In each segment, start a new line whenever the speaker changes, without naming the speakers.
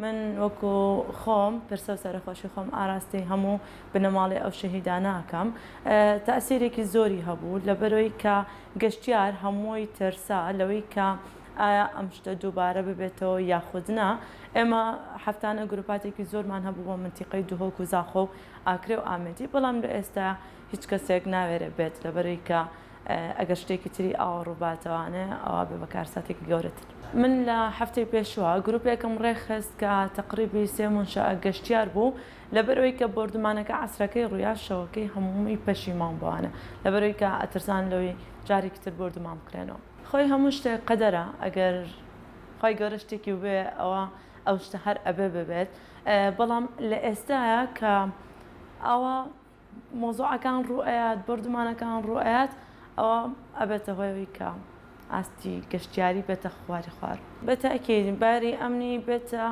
من وەکو خۆم پرسە و سەرەخۆشی خۆم ئاراستەی هەموو بنەماڵەی ئەو شەهیدانە ئەکەم. تەئسیرێکی زۆری هەبوو لەبەرئەوەی کە گەشتیار هەمووی ترسا لەوەی کە ئایا ئەم شتە دووبارە ببێتەوە یاخود نا. ئێمە هەفتانە گروپاتێکی زۆرمان هەبوو بۆ مەنتیقەی دهۆک و زاخۆ و ئاکرێ و ئامێدی، بەڵام لە ئێستا هیچ کەسێک ناوێرێ بێت لەبەرئەوەی کە ئەگەر شتێکی تری ئاوا ڕووباتەوانێ ئەوا بێ بە کارساتێکی گەورەتر. من لە هەفتەی پێشووە گروپێکم ڕێکخست کە تەقریبی سێ مونشەئە گەشتیار بوو، لەبەرئەوەی کە بۆردومانەکە عەسرەکەی ڕوویا شەوەکەی هەمووی پەشیمان بووانە لەبەرئەوەی کە ئەترسان لەوەی جارێکی تر بۆردومان بکرێنەوە. خۆی هەموو شتێک قەدەرە ئەگەر خوای گەورە شتێکی بوێ ئەوە ئەو شتە هەر ئەبێ ببێت بەڵام لە ئێستایا کە ئاوا مەوزوعەکان ڕووئەیات بۆردومانەکان ڕووئەیات ئەوە ئەبێتە هۆی ئەوەی کە ئاستی گەشتیاری بێتە خواری خوار. بە تەئکید باری ئەمنی بێتە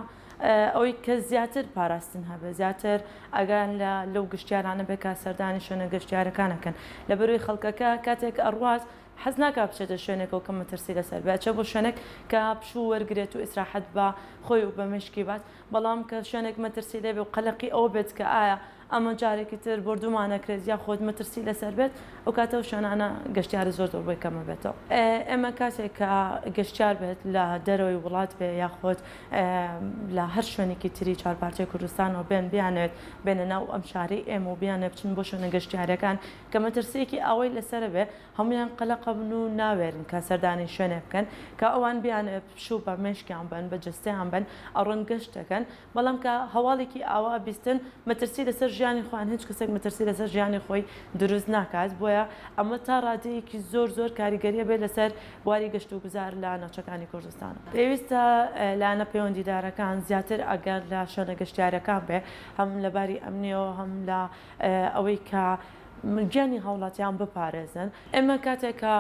ئەوەی کە زیاتر پاراستن هەبێت زیاتر ئاگایان لە لەو گەشتیارانە بێت کە سەردانی شوێنە گەشتیارەکان ئەکەن لەبەرئەوەی خەڵکەکە کاتێک ئەڕوات حەز ناکات بچێتە شوێنێکەوە کە مەترسی لەسەر بێت ئەچێت بۆ شوێنێک کە پشوو وەرگرێت و ئیسراحەت بە خۆی و بە مێشکی بات بەڵام کە شوێنێک مەترسی لێبێ و قەلەقی ئەوە بێت کە ئایا ئەمە جارێکی تر بۆردومان ئەکرێت یاخود مەترسی لەسەر بێت ئەو کاتە ئەو شوێنانە گەشتیاری زۆر زۆر بۆی کەم ئەبێتەوە. ئێمە کاتێک کە گەشتیار بێت لە دەرەوەی وڵات بێ یاخود لە هەر شوێنێکی تری چوارپارچەی کوردستانەوە بێن بیانەوێت بێنە ناو ئەم شارەی ئێمە و بیانەوێت بچن بۆ شوێنە گەشتیاریەکان کە مەترسیەکی ئاوای لەسەرە بێ هەموویان قەلەقەبن و ناوێرن کە سەردانی شوێنێ بکەن کە ئەوان بیانەوێت پشوو بە مێشکیان بەن بە جەستەیان بەن ئەڕۆن گەشت دەکەن بەڵام کە هەواڵێکی ئاوا بیستن مەترسی لەسەر ژیانی خۆیان هیچ کەسێک مەترسی لەسەر ژیانی خۆی دروست ناکات بۆیە ئەمە تا ڕادەیەکی زۆر زۆر کاریگەریە بێت لەسەر بواری گەشت و گوزار لە ناوچەکانی کوردستان. پێویستە لایەنە پەیوەندیدارەکان زیاتر ئەگەر لە شوێنە گەشتیارەکان بێ هەم لە باری ئەمنیەوە هەم لە ئەوەی کە گیانی هاوڵاتیان بپارێزن. ئێمە کاتێک کە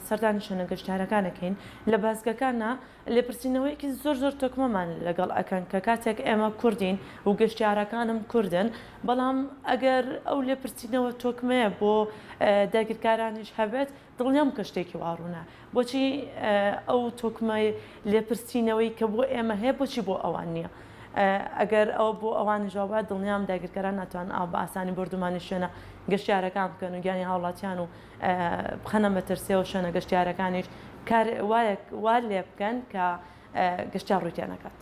سەردانی شوێنە گەشتیارەکان ئەکەین لە بازگەکانا لێپرسینەوەیەکی زۆر زۆر تۆکمەمان لەگەڵ ئەکەن کە کاتێک ئێمە کوردین و گەشتیارەکانم کوردن بەڵام ئەگەر ئەو لێپرسینەوە تۆکمەیە بۆ داگیرکارانیش هەبێت دڵنیام کە شتێکی وا ڕوونە بۆچی ئەو تۆکمەی لێپرسینەوەی کە بۆ ئێمە هەیە بۆچی بۆ ئەوان نییە؟ ئەگەر ئەوە بۆ ئەوانیش وابا دڵنیام داگیرکەران ناتوانن ئاوا بە ئاسانی بۆردومانی شوێنە گەشتیارەکان بکەن و گیانی هاوڵاتیان و بخەنە مەترسیەوە شوێنە گەشتیارەکانیش کار وایەک وا لێ بکەن کە گەشتیار ڕووی تێ نەکات.